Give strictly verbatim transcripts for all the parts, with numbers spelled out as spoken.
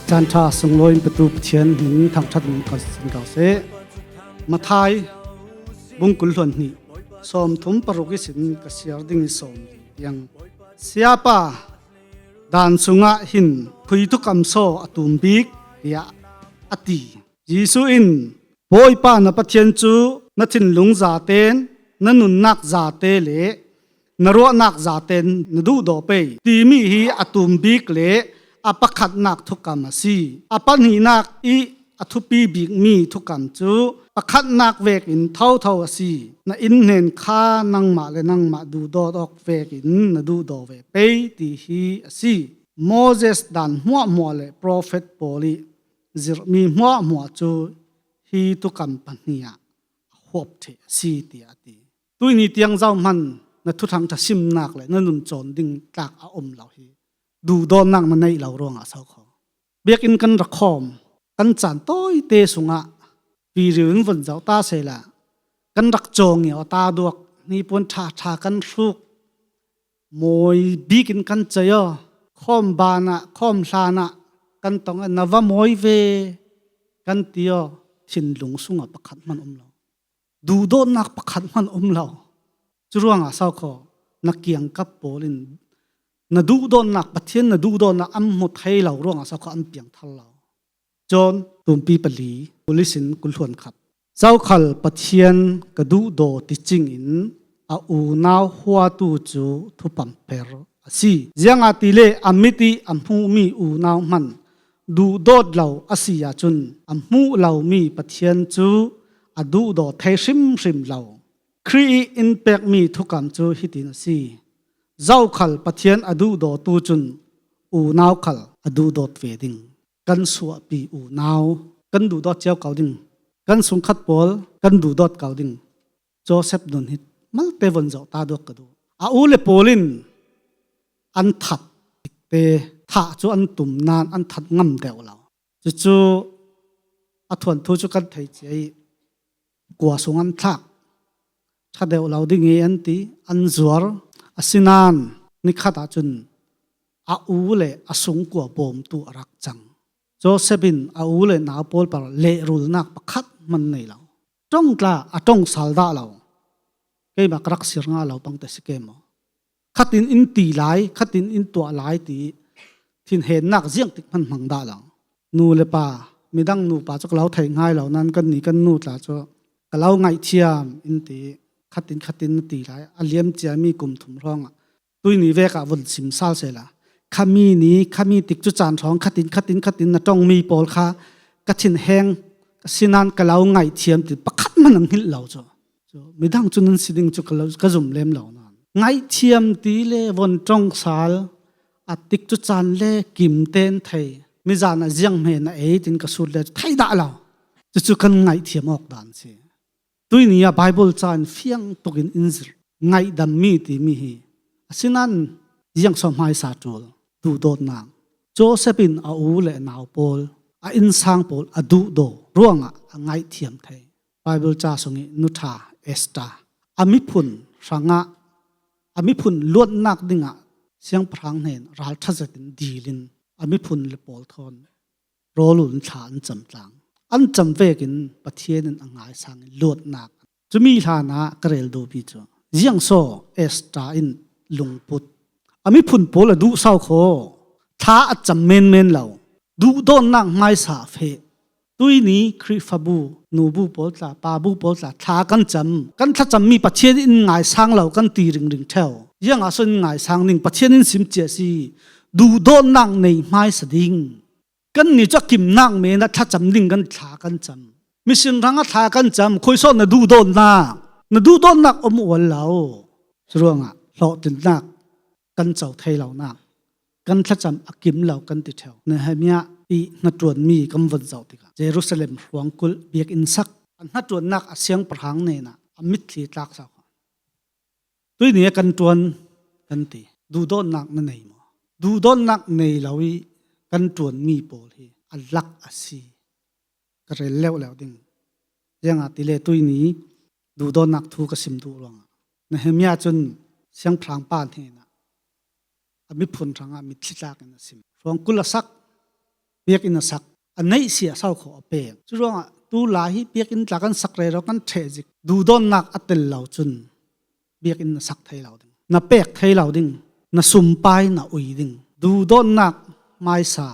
Caan ṭha sunglawi in petu Pathian hmin thangṭhat in ka sin ko seh. Matthai bung kul hluan hnih, sawmthum paruk ihsin ka siar ding i sawm tiang. Siapa, dan sungah hin khui thukam saw a tum bik? tiah a ti. Jesuh in, Bawipa na Pathian cu na thinlung zaten, na nunnak zate le na ruahnak zaten na duhdaw pei, timi hi a tum bik le a pakhatnak thukam a si. A pahnihnak i a thupi bikmi thukam cu pakhatnak vekin thotho a si. Na innhnen kha nangmah le nangmah duhdawt awk vekin na duhdaw ve pei, ti hi a si. Moses dan hmuahhmuah le profet pawl i zirhmi hmuahhmuah cu hi thukam pahnih ah a huap ṭheh a si, tiah a ti. Tuihni tiang zohman na thuthangṭha simnak le na nun cawn ding tlak a um lo hi duhdawtnak na neih lo ruangah so kho. Biakinn kan rak khawm, kan caan tawite sungah video in von zoh ta sehla, kan rak cawng i aw ta duak, hnipuan ṭha ṭha kan hruk, mawi bikin kan cei aw, khawm banah, khawm hlanah kan tong a, na va mawi ve kan ti aw, thinlung sungah pakhat hman um lo. Duhdawtnak pakhat hman um lo. Cu ruangah so kho, na kiangkap pawl in na duhdawtnak, Pathian na duhdawtnak an hmu thei lo ruangah so kho an piang thar lo. John tumpi pali, kul ihsin kul hluan khat. Zokhal Pathian ka duhdaw ticing in a unau huatu cu thupamper a si. Ziangahtile a mit i a hmuhmi unau hman duhdawt lo a si ahcun a hmuh lomi Pathian cu a duhdaw thei hrimhrim lo. Khrih i in pekmi thukam cu hitin a si. Zokhal Pathian a duhdawtu cun unau khal a duhdawt ve ding. Kan suahpi unau kan duhdawt cio ko ding. Kan sungkhat pawl kan duhdawt ko ding. Joseph nun hi malte von zoh ta duak ka duh. A u le pawl in an that tikte thah cu an tum nain an that ngam deuh lo. Cucu a thuanthu cu kan thei cia i kua sung an thlak. Ṭha deuh lo ding i an ti, an zuar. Asinain nikhat ahcun a u le a sungkua bawmtu a rak cang. Joseph in a u le nau pawl par lehrulnak pakhat hman nei lo. Ṭong tla a ṭong sal dah lo. Keimah ka rak sir ngah lo pangte si ke maw? Khatin in ti lai, khatin in tuah lai ti thinhennak ziangtik hman hmang dah lo. Nu le pa, midang nupa cu ka lo thei hngai lo, nan kannih kan nu tla cu ka lo ngaihthiam in ti, khatin khatin na ti lai, a liam ciami kum thum hrawngah. Tuihni vekah vun sim sal sehla, khami ni, khami tikcu caan hrawng khatin, khatin, khatin na ṭongmi pawl kha ka thinheng, ka sinan ka lo ngaihthiam ti pakhat hman a hngilh lo cu. Cu midang cu nan si ding cu ka lo, ka zum lem lo nain. Ngaihthiam ti le von ṭong sal, a tikcu caan le kim ten thei, mizan a ziang hme na ei tin ka sut le cu thei dah lo. Cucu kan ngaihthiam awk dan si. Tuihni ah Baibal ca in fiang tukin in zirh. Ngaihdammi timi hi asinain ziang so hmaisa ṭul, duhdawtnak. Joseph in a u le a nau pawl, a innsang pawl a duhdaw ruangah a ngaihthiam thei. Baibal ca sung i nuṭha Esther a miphun hrangah, a miphun luatnak dingah siangpahrang hnen ralṭha zetin dil in a miphun le pawl thawn rawl ul in thla an cam tlang. An cam vekin Pathian in a ngaisang i luatnak. Cumi hlanah ka rel duhmi cu ziang so Esther in lungput. A miphun pawl a duh so kho. Thla a cam menmen lo. Duhdawtnak hmaisa feh. Tuihni Khrihfabu, nubu pawl tla, pabu pawl tla, thla kan cam. Kan thlacammi Pathian in ngaisang lo kan ti ringring ṭheu. Ziangah so in ngaisang ding, Pathian in sim cia si. Duhdawtnak nei hmaisa ding. Kannih cu a kimnak men ah thlacam ding kan thla kan cam. Mission hrangah thla kan cam, khuisaw na duhdawtnak, na duhdawtnak um ual lo. Curuangah hlawhtlinnak kan co thei lonak, kan thlacam a kim lo kan ti ṭheu. Nehemiah i hnaṭuanmi kan von zoh tikah Jerusalem hruangkulh biakinn sak a hnaṭuannak a siangpahrang hnenah a mitthli tlak so. Tuihni a kan ṭuan kan ti. Duhdawtnak na nei maw? Duhdawtnak nei lo i kan ṭuanmi pawl hi a lak a si. Ka rel leuhleuh ding. Ziangahtile tuihni duhdawtnak thu ka sim duh ruangah Nehemiah cun siangpahrang pa hnenah a miphun hrangah mitthli tlak in a sim. Hruangkulh a sak, Biakinn a sak, a neih siah sau khawh a pek. Curuangah tulai hi biakinn tla kan sak rero kan ṭheh zik. Duhdawtnak a tel lo cun biakinn na sak thei lo ding, na pek thei lo ding, na sumpai na ui ding. Duhdawtnak hmaisa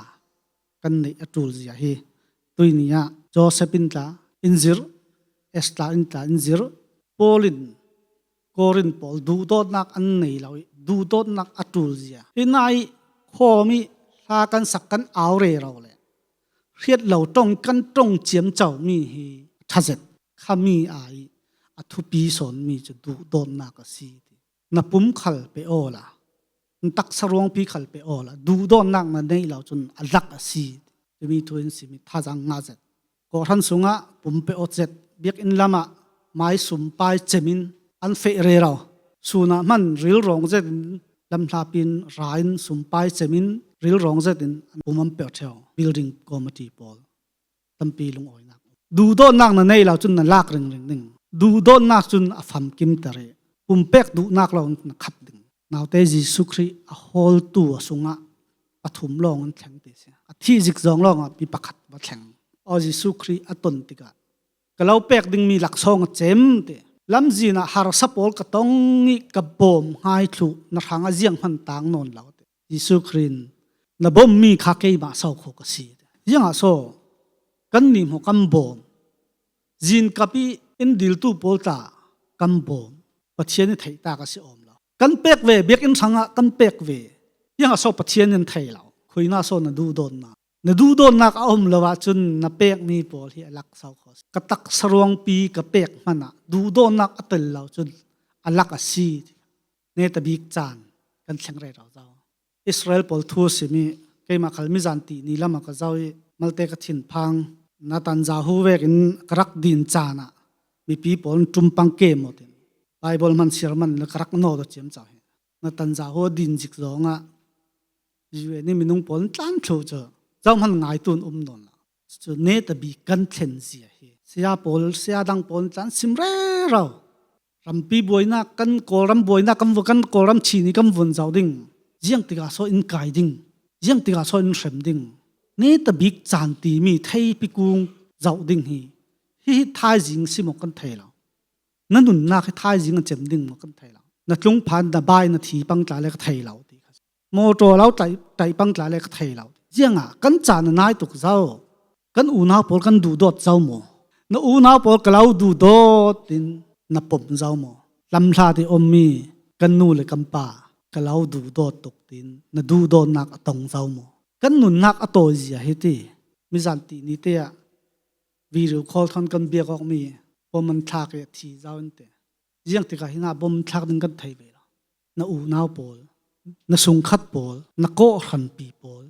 kan neih a ṭulzia hi tuini ah Joseph in tla in zirh, Esther in tla in zirh, Paul in Korin pawl duhdawtnak an nei lo ih duhdawtnak a ṭulzia hi. Nai khawm ih hla kan sak kan au rero le hriat lo ṭong kan ṭong ciamco mi hi a ṭha zet. Khami ai a thupi sawnmi cu duhdawtnak a si ti. Na pum khal pe awla, na taksa ruangpi khal pe awla, duhdawtnak na neih lo cun a lak a si timi thu in simi thazaang ngah zet. Kawhhran sungah pum pe awt zet, biakinn lamah mai sumpai cemin an feh rero. Sunah hman rilrawng zetin lamhlapi in ra in sumpai cemin rilrawng zetin an pum an pe ṭheu. Building committee pawl tampi lungawinak. Duhdawtnak na neih lo cun na lak ringring ding. Duhdawtnak cun a famkimter ih pumpek duhnak lo na khat ding. Naute Jesuh Khrih a hawltu a sungah pathum lawng an thleng ti si. A thih zik zawng lawngah mi pakhat va thleng. Aw Jesuh Khrih a ton tikah ka lo pek dingmi laksawng a cem ti. Lamzin ah harsa pawl ka tong ih ka bawm hngai thluh na hrang a zianghman tang nawn lo ti. Jesuh Khrih in na bommi kha keimah saukhawk a si. Ziangah saw kan nih hmuh kan bawm, zinkap ih in diltu pawl tla kan bawm, Pathian ih theihtak a si awm lo. Kan pek ve, biakinn hrangah kan pek ve. Ziangah saw Pathian in thei lo. Khuina saw na duhdawtnak, na duhdawtnak a um lo ahcun na pekmi pawl hi a lak saukhawk a si. Ka taksa ruangpi ka pek hmanah duhdawtnak a tel lo cun a lak a si. Netabik caan kan thleng rero zo. Israel pawl thu a simi keimah khal mizan tih ni lamah ka zoh ih malte ka thinphang Netanyahu vekin ka rak din caan ah mipi pawl in ṭum pang ke maw tin Bible hman siar man le ka rak nawt aw ciamco hi. Netanyahu a din zik zawngah U N ih minung pawl in tlan thluh cu zohman ngaitu in um nawn lo. Cu netabik kan thlen zia hi. Saya pawl, saya dang pawl in tlan sim rero. Rampi buainak kan Kawlram buainak kan vun, kan Kawlram chini kan vun zoh ding. Ziang tikah saw in kai ding. Ziang tikah saw in hrem ding. Netabik caan timi theipi kung zoh ding hi. Hihi thaizing si maw kan thei lo. Na nunnak hi thaizing a cem ding maw kan thei lo. Na tlungphan na bai na thi pang tla le ka thei lo ti kha. Mawṭaw lo tlaih, tlaih pang tla le ka thei lo. Ziangah kan caan a nai tuk zo. Kan unau pawl kan duhdawt zo maw? Na unau pawl ka lo duhdawt in na pom zo maw? Lamhlat ih ummi kan nu le kan pa ka lo duhdawt tuk tiin na duhdawtnak a tong zo maw? Kan nunnak a tawizia hi ti. Mizan tih ni te ah video call thawn kan biak awkmi bom an thlak ih a thi zo in te. Ziang tikah hinah bom thlak ding kan thei ve lo. Na unau pawl, na sungkhat pawl, na kawhhranpi pawl,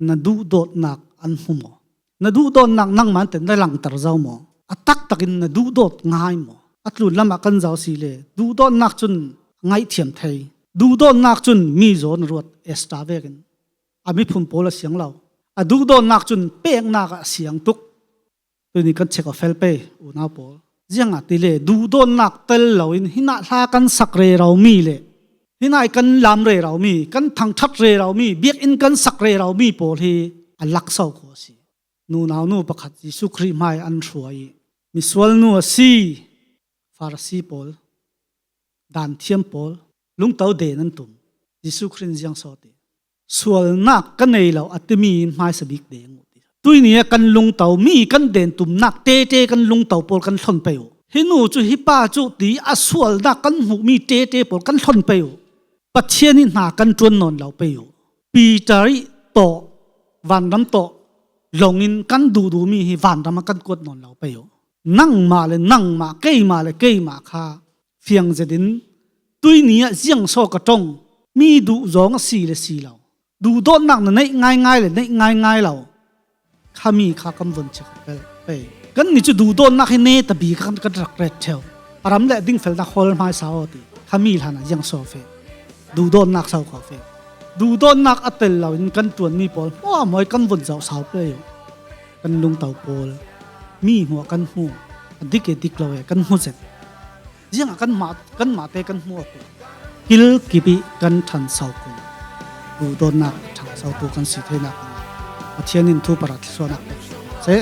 na duhdawtnak an hmu maw? Na duhdawtnak nangmah in ten na langter zo maw? A taktakin na duhdawt ngai maw? A tlun lamah kan zoh si le duhdawtnak cun a ngaihthiam thei. Duhdawtnak cun mi zawn a ruat Esther vekin a miphun pawl a siang lo. A duhdawtnak cun peknak ah a siang tuk. Tuni kan check a fel pei unau pawl. Ziangahtile duhdawtnak tel loin hinah hla kan sak rero mi le hinah ih kan lam rero mi, kan thangṭhat rero mi, biakinn kan sak rero mi pawl hi a lakso khawh a si. Nunau nu pakhat Jesuh Khrih hmai an hruai ih misual nu a si. Farasi pawl, danthiam pawl, lungto den an tum. Jesuh Khrih in ziang sawt ih sualnak ka nei lo a timi in hmaisa bik deng uh ti. Tuini ah kan lungto mi kan den tumnak tete kan lungto pawl kan hlon pei uh. Hi nu cu hi pa cu ti a sualnak kan hmuhmi tete pawl kan hlon pei uh. Pathian ih hna kan ṭuan nawn lo pei uh. Peter ih tawh vanram tawh lawngin kan duhduhmi hi vanram ah kan kuat nawn lo pei uh. Nangmah le nangmah, keimah le keimah kha fiang zetin tuini ah ziangsaw ka ṭong, mi duh zawng a si le si lo, duhdawtnak na neih ngaingai le neih ngaingai lo, khami kha kan vun chek pei. Kannih cu duhdawtnak hi neta bik ah kan rak ret ṭheu. A ram le a dingfelnak hawl hmaisa aw ti. Khami hlan ah ziangsaw fe. Duhdawtnak sau kho fe. Duhdawtnak a tel loin kan ṭuanmi pawl hmuahhmuah ih kan vun zoh sau pei uh. Kan lungto pawl mi hmuah kan hmu. A dik e dik lo e kan hmu zet. Ziangah kanmah, kanmahte kan hmuak uh. Kilkip ih kan ṭhanso kung. Duhdawtnak a ṭhangsotu kan si theinak a ngah. Pathian in thu parat suan a se.